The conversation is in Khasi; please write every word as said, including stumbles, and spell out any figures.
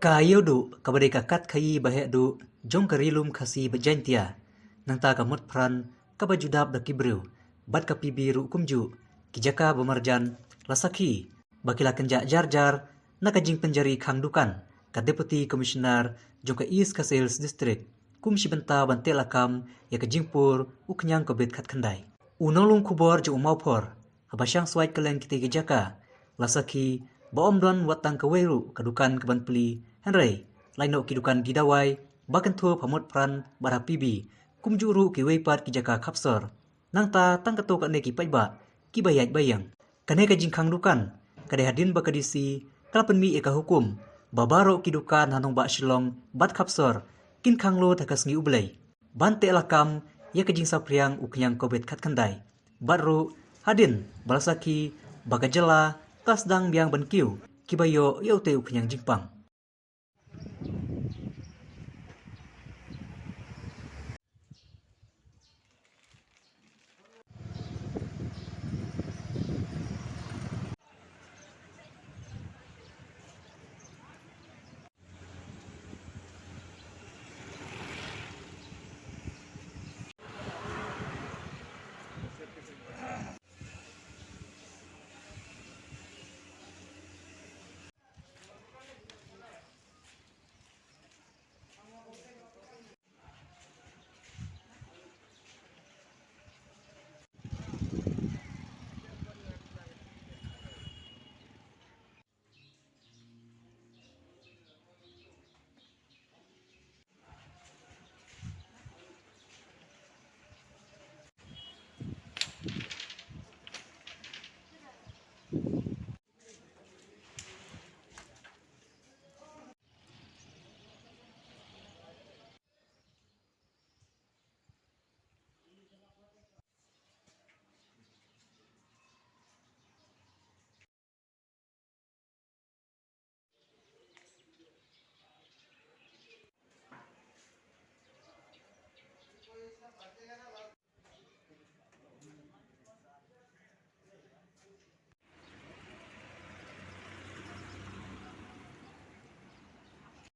Ka Ïewduh kaba dei ka kat khaïi ba heh duh jong ka Ri Lum Khasi bad Jaintia, nangta ka Motphran kaba ju dap da ki briew, bad ka P B ruh kumjuh, ki jaka ba marjan la sakhi ba ki la kynjah jar jar na ka jingpynjari khang dukan ka Deputy Commissioner jong ka East Khasi Hills District kum shi bynta ban teh lakam ïa ka jingpur u khñiang Covid khatkhyndai. U nonglung khubor jong u Mawphor, haba shang suaid kylleng kitei ki jaka, la sakhi ba ym don wat tang kawei ruh ka dukan ka ban plie, hynrei la ïoh ki dukan ki dawai ba kynthup ha Motphran bad ha P B, kumjuh ruh kiwei pat ki jaka khapsor. Nangta tang katto katne ki paidbah kiba ïaid ba ïeng. Kane ka jingkhang dukan ka dei hadien ba ka D C ka la pynmih ïa ka hukum ba baroh ki dukan ha nongbah Shillong bad khapsor kin khang lut ha ka sngi U Blei ban teh lakam ïa ka jingsaphriang u khñiang Covid khatkhyndai. Bad ruh hadien ba la sakhi ba ka jylla ka sdang biang ban kiew kiba ïoh ïa utei u khñiang jingpang.